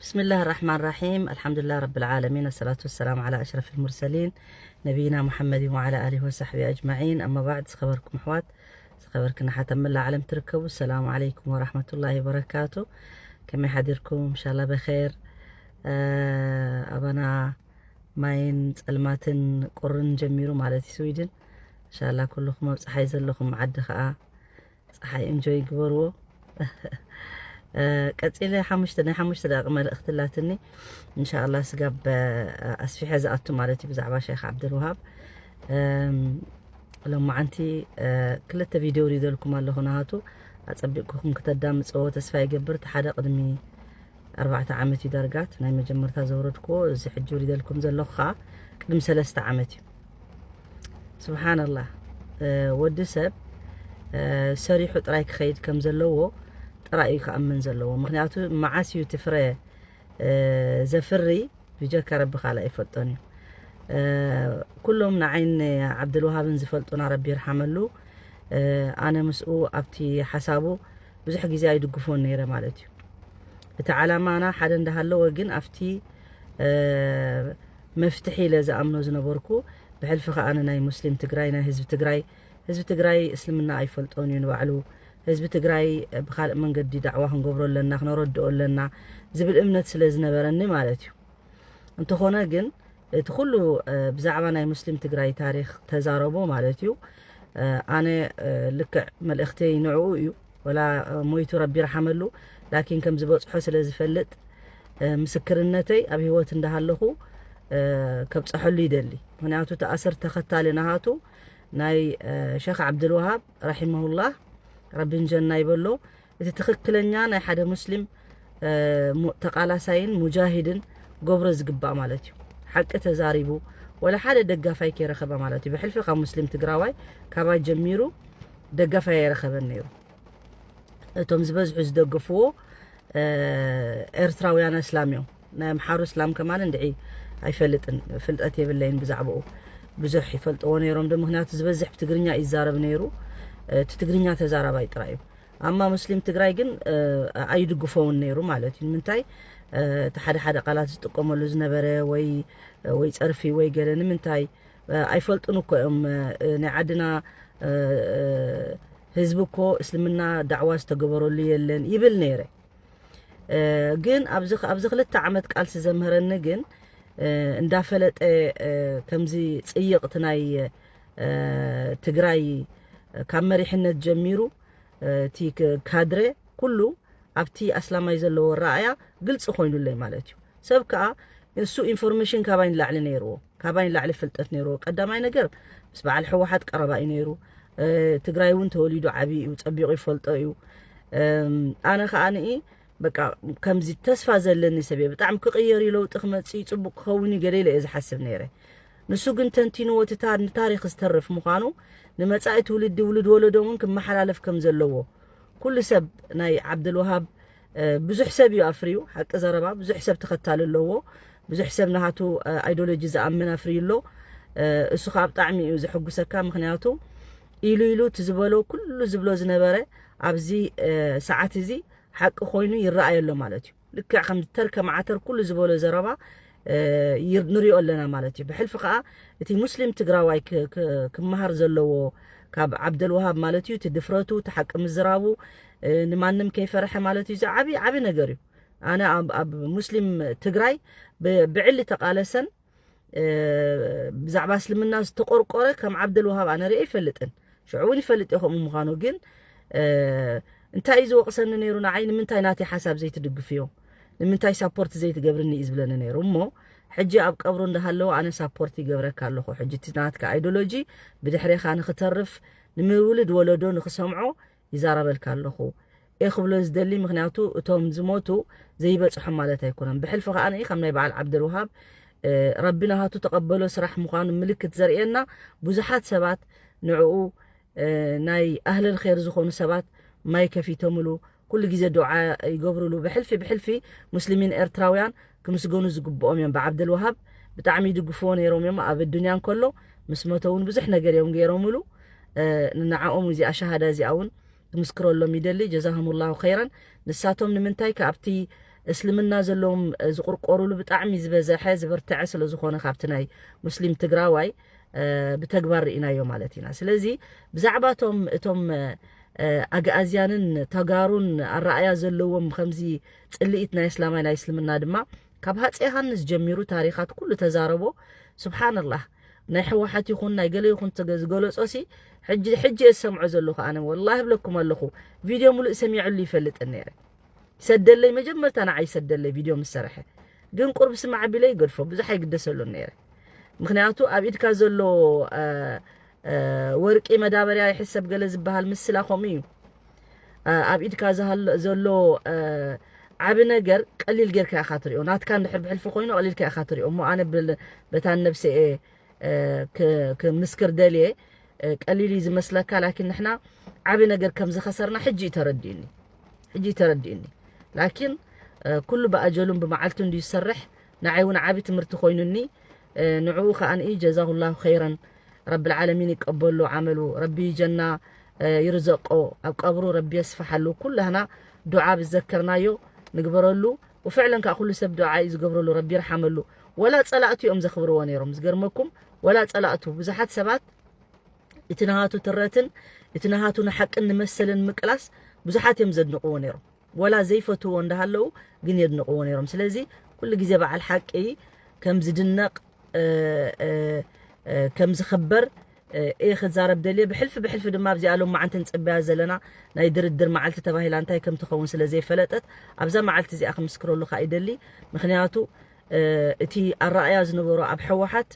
ብስምላህ ራሕማን ራሒም፣ ኣልሓምዱሊላህ ረብል ዓለሚን፣ ኣሰላቱ ወሰላም ዓላ ኣሽረፊል ሙርሰሊን፣ ነቢይና ሙሓመድን ወዓላ ኣሊሂ ወሳሕቢ ኣጅማዒን። ኣማ ባዕድ፣ ዝኸበርኩም ኣሕዋት፣ ዝኸበርክን ኣሓት ኣብ መላእ ዓለም ትርከቡ፣ ሰላም ዓለይኩም ወራሕመቱላሂ ወበረካቱ። ከመይ ሓዲርኩም? እንሻላ በኸይር። ኣባና ማይን ጸልማትን ቁርን ጀሚሩ ማለት እዩ ስዊድን። እንሻላ ኩልኹም ኣብ ጸሓይ ዘለኹም ዓዲ ኸኣ ጸሓይ ኢንጆይ ግበርዎ። ቀጺለ ሓሙሽተ ናይ ሓሙሽተ ደቂ መልእኽቲ ላትኒ። እንሻላ ስጋብ ኣስፊሐ ዝኣቱ ማለት እዩ ብዛዕባ ሸይኽ ዓብደልውሃብ። ሎማዓንቲ ክልተ ቪድዮ ሪደልኩም ኣለኹ። ናሃቱ ኣጸቢቕኩም ክተዳምጽዎ ተስፋ ይገብር። እቲ ሓደ ቅድሚ ኣርባዕተ ዓመት እዩ ዳርጋት ናይ መጀመርታ ዘውረድክዎ። እዚ ሕጂ ሪደልኩም ዘለኹ ከዓ ቅድሚ ሰለስተ ዓመት እዩ። ስብሓንላህ። ወዲ ሰብ ሰሪሑ ጥራይ ክኸይድ ከም ዘለዎ ጥራይ እዩ ክኣምን ዘለዎ። ምክንያቱ መዓስ እዩ እቲ ፍረ ዘፍሪ ብጀካ ረቢ ካልእ ኣይፈልጦን እዩ። ኩሎም ንዓይን ዓብደልውሃብን ዝፈልጡና ረቢ ይርሓመሉ። ኣነ ምስኡ ኣብቲ ሓሳቡ ብዙሕ ግዜ ኣይድግፎን ነይረ ማለት እዩ። እቲ ዓላማና ሓደ እንዳሃለወ ግን ኣብቲ መፍትሒ ኢለ ዝኣምኖ ዝነበርኩ ብሕልፊ ከኣ ናይ ሙስሊም ትግራይ ናይ ህዝቢ ትግራይ ህዝቢ ትግራይ እስልምና ኣይፈልጦን እዩ ንባዕሉ ህዝቢ ትግራይ ብካልእ መንገዲ ዳዕዋ ክንገብሮ ኣለና ክነረድኦ ኣለና ዝብል እምነት ስለ ዝነበረኒ ማለት እዩ። እንተኾነ ግን እቲ ኩሉ ብዛዕባ ናይ ሙስሊም ትግራይ ታሪክ ተዛረቦ ማለት እዩ። ኣነ ልክዕ መልእክተይ ንዕኡ እዩ ወላ ሞይቱ ረቢ ይርሓመሉ። ላኪን ከም ዝበፅሖ ስለ ዝፈልጥ ምስክርነተይ ኣብ ህይወት እንዳሃለኹ ከብፀሐሉ ይደሊ። ምክንያቱ እቲ ኣሰር ተኸታሊ ናሃቱ ናይ ሸክ ዓብድልውሃብ ረሒመሁላህ ረቢ ንጀና ይበሎ። እቲ ትኽክለኛ ናይ ሓደ ሙስሊም ተቃላሳይን ሙጃሂድን ገብሮ ዝግባእ ማለት እዩ። ሓቂ ተዛሪቡ ወላ ሓደ ደጋፋይ ከይረኸበ ማለት እዩ። ብሕልፊ ካብ ሙስሊም ትግራዋይ ካባይ ጀሚሩ ደጋፋይ ኣይረኸበን ነይሩ። እቶም ዝበዝሑ ዝደገፍዎ ኤርትራውያን ኣስላም እዮም። ናይ ኣምሓሩ እስላም ከማን እንድዒ ኣይፈልጥን፣ ፍልጠት የብለይን ብዛዕባኡ። ብዙሕ ይፈልጥዎ ነይሮም ዶ ምክንያቱ ዝበዝሕ ብትግርኛ ይዛረብ ነይሩ። እቲ ትግርኛ ተዛራባይ ጥራይ እዩ። ኣማ ሙስሊም ትግራይ ግን ኣይድግፈውን ነይሩ ማለት እዩ። ንምንታይ እቲ ሓደ ሓደ ቃላት ዝጥቀመሉ ዝነበረ ወይ ወይ ፀርፊ ወይ ገለ ንምንታይ ኣይፈልጡን እኮ እዮም። ናይ ዓድና ህዝቢ እኮ እስልምና ዳዕዋ ዝተገበረሉ የለን ይብል ነይረ። ግን ኣብዚ ኣብዚ ክልተ ዓመት ቃልሲ ዘምህረኒ ግን እንዳፈለጠ ከምዚ ፅይቕቲ ናይ ትግራይ ካብ መሪሕነት ጀሚሩ እቲ ካድረ ኩሉ ኣብቲ ኣስላማይ ዘለዎ ረኣያ ግልፂ ኮይኑለይ ማለት እዩ። ሰብ ከዓ እሱ ኢንፎርሜሽን ካባይ ንላዕሊ ነይርዎ፣ ካባይ ንላዕሊ ፍልጠት ነይርዎ። ቀዳማይ ነገር ምስ በዓል ሕወሓት ቀረባ እዩ ነይሩ። ትግራይ እውን ተወሊዱ ዓብዪ እዩ፣ ፀቢቑ ይፈልጦ እዩ። ኣነ ከዓ ንኢ በቃ ከምዚ ተስፋ ዘለኒ ሰብ እየ። ብጣዕሚ ክቕየር እዩ፣ ለውጢ ክመፅእ እዩ፣ ፅቡቅ ክኸውን እዩ ገለ ኢለ እየ ዝሓስብ ነይረ። ንሱ ግን ተንቲንዎ እቲ ንታሪክ ዝተርፍ ምዃኑ ንመፃኢ ትውልዲ ውልድ ወለዶ እውን ክመሓላለፍ ከም ዘለዎ ኩሉ ሰብ ናይ ዓብደልውሃብ ብዙሕ ሰብ እዩ ኣፍርዩ። ሓቂ ዘረባ ብዙሕ ሰብ ተኸታሊ ኣለዎ። ብዙሕ ሰብ ናሃቱ ኣይዶሎጂ ዝኣምን ኣፍርዩ ኣሎ። እሱ ከዓ ብጣዕሚ እዩ ዘሐጉሰካ። ምክንያቱ ኢሉ ኢሉ እቲ ዝበሎ ኩሉ ዝብሎ ዝነበረ ኣብዚ ሰዓት እዚ ሓቂ ኮይኑ ይረኣይ ኣሎ ማለት እዩ። ልክዕ ከም ተርከ ማዓተር ኩሉ ዝበሎ ዘረባ ንሪኦ ኣለና ማለት እዩ። ብሕልፊ ከዓ እቲ ሙስሊም ትግራዋይ ክመሃር ዘለዎ ካብ ዓብደልውሃብ ማለት እዩ። እቲ ድፍረቱ፣ እቲ ሓቂ ምዝራቡ፣ ንማንም ከይፈረሐ ማለት እዩ። እዚ ዓብዪ ዓብዪ ነገር እዩ። ኣነ ኣብ ሙስሊም ትግራይ ብዕሊ ተቃለሰን ብዛዕባ እስልምና ዝተቆርቆረ ከም ዓብደልውሃብ ኣነ ሪአ ይፈልጥን። ሽዑ እውን ይፈልጥ እየ ከምኡ ምዃኑ። ግን እንታይ እዩ ዝወቕሰኒ ነይሩ ንዓይ? ንምንታይ ናተይ ሓሳብ ዘይትድግፍዮ? ንምንታይ ሳፖርት ዘይትገብርኒ እዩ ዝብለኒ ነይሩ። እሞ ሕጂ ኣብ ቀብሩ እንዳሃለወ ኣነ ሳፖርት ይገብረካ ኣለኹ። ሕጂ እቲ ናትካ ኣይዶሎጂ ብድሕሬኻ ንክተርፍ ንምውልድ ወለዶ ንክሰምዖ ይዛረበልካ ኣለኹ። እየ ክብሎ ዝደሊ ምክንያቱ እቶም ዝሞቱ ዘይበፅሖም ማለት ኣይኮነን። ብሕልፊ ከዓ ንኢ ከም ናይ በዓል ዓብደልውሃብ ረቢ ናሃቱ ተቐበሎ ስራሕ ምዃኑ ምልክት ዘርእየና ብዙሓት ሰባት ንዕኡ ናይ ኣህለል ኸይር ዝኾኑ ሰባት ማይ ከፊቶምሉ ኩሉ ግዜ ዱዓ ይገብሩሉ። ብሕልፊ ብሕልፊ ሙስሊሚን ኤርትራውያን ክምስገኑ ዝግብኦም እዮም። ብዓብደልውሃብ ብጣዕሚ ይድግፍዎ ነይሮም እዮም። ኣብ ኣዱንያ እንከሎ ምስ መተ እውን ብዙሕ ነገር እዮም ገይሮምሉ። ንዓኦም እዚኣ ሸሃዳ እዚኣ እውን ክምስክረሎም ይደሊ። ጀዛሁሙላሁ ኸይረን። ንሳቶም ንምንታይ ካብቲ እስልምና ዘለዎም ዝቁርቆሩሉ ብጣዕሚ ዝበዘሐ ዝበርተዐ ስለ ዝኾነ ካብቲ ናይ ሙስሊም ትግራዋይ ብተግባር ርኢናዮ ማለት ኢና። ስለዚ ብዛዕባ እቶም እቶም ኣግኣዝያንን ተጋሩን ኣረኣያ ዘለዎም ከምዚ ጽልኢት ናይ እስላማይ ናይ እስልምና ድማ ካብ ሃፀ ዮሃንስ ጀሚሩ ታሪኻት ኩሉ ተዛረቦ። ስብሓንላህ፣ ናይ ሕወሓት ይኹን ናይ ገለ ይኹን ዝገለጾ ሲ ሕጂ ሕጂ እየ ዝሰምዖ ዘለኹ። ኣነ ወላሂ እብለኩም ኣለኹ፣ ቪድዮ ሙሉእ ሰሚዐሉ ይፈልጥን ነይረ። ይሰደለይ መጀመርታ ንዓይ ይሰደለይ ቪድዮ ምስ ሰርሐ፣ ግን ቁርብ ስማዕ ቢለ ይገድፎ፣ ብዙሕ ኣይግደሰሉን ነይረ። ምክንያቱ ኣብ ኢድካ ዘሎ ወርቂ መዳበርያ ይሕሰብ ገለ ዝበሃል ምስላ ከምኡ እዩ። ኣብ ኢድካ ዘሎ ዓቢ ነገር ቀሊል ጌርካ ኢኻ ትሪኦ። ናትካ እንድሕር ብሕልፊ ኮይኑ ቀሊልካ ኢኻ ትሪኦ። እሞ ኣነ በታን ነብሰ እየ ክምስክር ደልየ። ቀሊል እዩ ዝመስለካ፣ ላኪን ንሕና ዓቢ ነገር ከም ዝኸሰርና ሕጂ እዩ ተረዲእኒ። ሕጂ እዩ ተረዲእኒ። ላኪን ኩሉ ብኣጀሉን ብመዓልቱ እንድዩ ዝሰርሕ። ንዓይ እውን ዓቢ ትምህርቲ ኮይኑኒ። ንዕኡ ከኣ ንኢ ጀዛሁላሁ ኸይረን፣ ረብል ዓለሚን ይቀበሎ ዓመሉ፣ ረቢ ጀና ይርዘቆ፣ ኣብ ቀብሩ ረቢ የስፍሓሉ። ኩላህና ዱዓ ብዘከርናዮ ንግበረሉ። ወፍዕለን ከዓ ኩሉ ሰብ ዱዓ እዩ ዝገብረሉ፣ ረቢ ይርሓመሉ። ወላ ጸላእቱ እዮም ዘኽብርዎ ነይሮም። ዝገርመኩም፣ ወላ ጸላእቱ ብዙሓት ሰባት እቲ ናሃቱ ትረትን እቲ ናሃቱ ንሓቅን ንመሰልን ምቅላስ ብዙሓት እዮም ዘድንቕዎ ነይሮም። ወላ ዘይፈትዎ እንዳሃለዉ ግን የድንቕዎ ነይሮም። ስለዚ ኩሉ ግዜ በዓል ሓቂ ከም ዝድነቕ ከም ዝኽበር እየ ክዛረብ ደልየ። ብሕልፊ ብሕልፊ ድማ ኣብዚኣ ሎማዓንቲ ንጽበያ ዘለና ናይ ድርድር መዓልቲ ተባሂላ እንታይ ከም ትኸውን ስለ ዘይፈለጠት ኣብዛ መዓልቲ እዚኣ ክምስክረሉ ከዓ ይደሊ። ምክንያቱ እቲ ኣረኣያ ዝነበሮ ኣብ ሕወሓት፣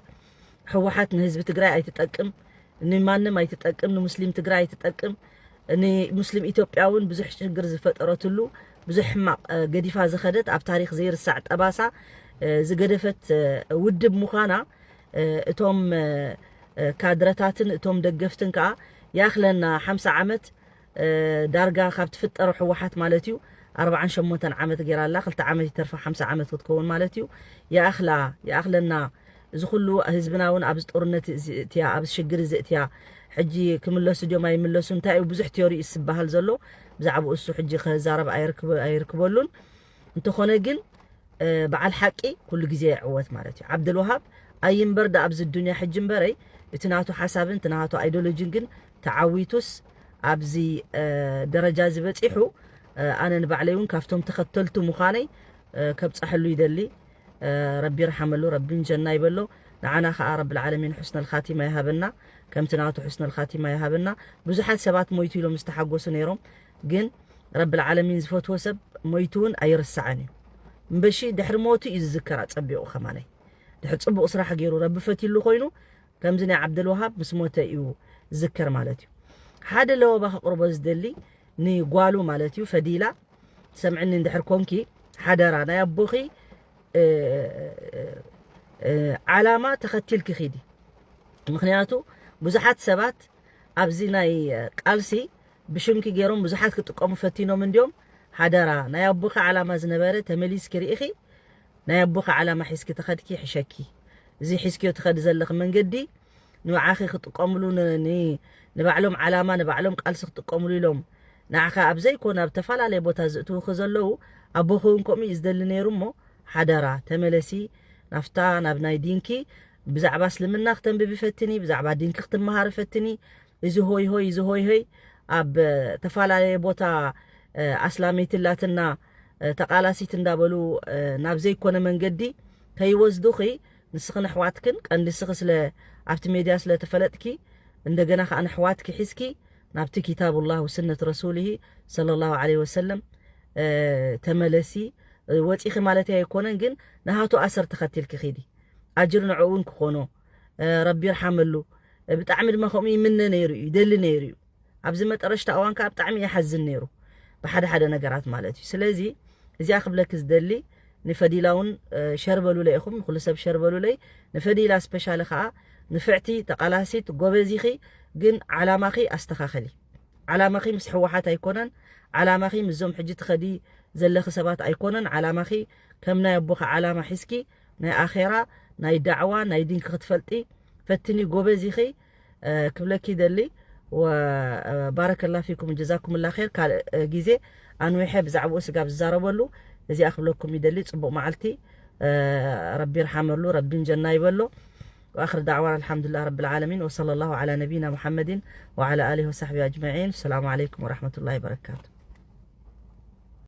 ሕወሓት ንህዝቢ ትግራይ ኣይትጠቅም፣ ንማንም ኣይትጠቅም፣ ንሙስሊም ትግራይ ኣይትጠቅም፣ ንሙስሊም ኢትዮጵያ እውን ብዙሕ ሽግር ዝፈጠረትሉ ብዙሕ ሕማቕ ገዲፋ ዝኸደት ኣብ ታሪክ ዘይርሳዕ ጠባሳ ዝገደፈት ውድብ ምዃና እቶም ካድረታትን እቶም ደገፍትን ከዓ ይኣኽለና ሓምሳ ዓመት ዳርጋ ካብ ትፍጠር ሕወሓት ማለት እዩ ኣርባዓን ሸሞንተን ዓመት ገይራ ኣላ። ክልተ ዓመት ይተርፋ ሓምሳ ዓመት ክትከውን ማለት እዩ። ይኣኽላ ይኣኽለና እዚ ኩሉ ህዝብና እውን ኣብዚ ጦርነት ዝእትያ ኣብዚ ሽግር ዝእትያ ሕጂ ክምለሱ ድዮም ኣይምለሱ እንታይ እዩ ብዙሕ ቲዮሪ እዩ ዝበሃል ዘሎ። ብዛዕባኡ እሱ ሕጂ ክዛረብ ኣይርክበሉን። እንተኾነ ግን በዓል ሓቂ ኩሉ ግዜ ይዕወት ማለት እዩ። ዓብደልወሃብ ኣይንበር ዳ ኣብዚ ዱንያ ሕጂ እምበረይ እቲ ናቱ ሓሳብን እቲ ናቱ ኣይዶሎጂን ግን ተዓዊቱስ ኣብዚ ደረጃ እዚ በፂሑ ኣነ ንባዕለይ እውን ካብቶም ተኸተልቱ ምዃነይ ከብፀሐሉ ይደሊ። ረቢ ይርሓመሉ፣ ረቢ ንጀና ይበሎ። ንዓና ከዓ ረብል ዓለሚን ሑስነል ኻቲማ ይሃበና፣ ከምቲ ናቱ ሑስነል ኻቲማ ይሃበና። ብዙሓት ሰባት ሞይቱ ኢሎም ዝተሓጎሱ ነይሮም፣ ግን ረብል ዓለሚን ዝፈትዎ ሰብ ሞይቱ እውን ኣይርሳዕን እዩ። እምበሺ ድሕሪ ሞቱ እዩ ዝዝከር ኣጸቢቑ ከማነይ። ድሕሪ ጽቡቕ ስራሕ ገይሩ ረቢ ፈትይሉ ኮይኑ ከምዚ ናይ ዓብደልወሃብ ምስ ሞተ እዩ ዝዝከር ማለት እዩ። ሓደ ለወባ ከቕርቦ ዝደሊ ንጓሉ ማለት እዩ ፈዲላ ሰምዕኒ እንድሕር ኮንኪ ሓደራ ናይ ኣቦኺ ዓላማ ተኸቲልኪ ኺዲ። ምኽንያቱ ብዙሓት ሰባት ኣብዚ ናይ ቃልሲ ብሽምኪ ገይሮም ብዙሓት ክጥቀሙ ፈቲኖም እንድዮም። ሓደራ ናይ ኣቦኺ ዓላማ ዝነበረ ተመሊስኪ ርኢኺ ናይ ኣቦኺ ዓላማ ሒዝኪ ተኸድኪ ይሕሸኪ። እዚ ሒዝኪዮ ትኸዲ ዘለኺ መንገዲ ንባዕኺ ክጥቀምሉ ንባዕሎም ዓላማ ንባዕሎም ቃልሲ ክጥቀምሉ ኢሎም ንዓኻ ኣብ ዘይኮነ ኣብ ተፈላለየ ቦታ ዝእትውኺ ዘለዉ ኣቦኺ እውን ከምኡ እዩ ዝደሊ ነይሩ እሞ ሓደራ ተመለሲ ናፍታ ናብ ናይ ዲንኪ ብዛዕባ እስልምና ክተንብቢ ፈትኒ ብዛዕባ ዲንኪ ክትመሃሪ ፈትኒ እዚ ሆይ ሆይ እዚ ሆይ ሆይ ኣብ ተፈላለየ ቦታ ኣስላመይቲ ላትና ተቃላሲት እንዳበሉ ናብ ዘይኮነ መንገዲ ከይወስዱኺ ንስኽን ኣሕዋትክን ቀንዲ ንስኺ ስለ ኣብቲ ሜድያ ስለ ተፈለጥኪ እንደገና ከዓ ንኣሕዋትኪ ሒዝኪ ናብቲ ኪታቡላህ ወስነት ረሱሊሂ ሰለላሁ ዐለይሂ ወሰለም ተመለሲ። ወፂኺ ማለት ኣይኮነን ግን ንሃቱ ኣሰር ተኸቲልኪ ኺዲ ኣጅር ንዕኡ እውን ክኾኖ ረቢ ይርሓመሉ። ብጣዕሚ ድማ ከምኡ ይምነ ነይሩ እዩ ይደሊ ነይሩ እዩ። ኣብዚ መጠረሽታ እዋን ከዓ ብጣዕሚ ይሓዝን ነይሩ ብሓደ ሓደ ነገራት ማለት እዩ። ስለዚ እዚኣ ክብለኪ ዝደሊ ንፈዲላ እውን ሸር በሉለይ ኢኹም ንኩሉ ሰብ ሸር በሉለይ። ንፈዲላ ስፔሻሊ ከዓ ንፍዕቲ ተቃላሲት ጎበዚኺ ግን ዓላማኺ ኣስተኻኸሊ። ዓላማኺ ምስ ሕወሓት ኣይኮነን። ዓላማኺ ምስዞም ሕጂ ትኸዲ ዘለኺ ሰባት ኣይኮነን። ዓላማኺ ከም ናይ ኣቦኺ ዓላማ ሒዝኪ ናይ ኣኼራ ናይ ዳዕዋ ናይ ዲንኪ ክትፈልጢ ፈትኒ ጎበዝ ኢኺ ክብለኪ ይደሊ። ባረከላ ፊኩም ጀዛኩምላ ር ካልእ ግዜ ኣንዊሐ ብዛዕባኡ ስጋብ ዝዛረበሉ እዚኣ ክብለኩም ይደሊ። ጽቡቕ መዓልቲ። ረቢ ይርሓመሉ፣ ረቢ እንጀና ይበሎ። وآخر دعوانا الحمد لله رب العالمين، وصلى الله على نبينا محمد وعلى آله وصحبه أجمعين. السلام عليكم ورحمة الله وبركاته.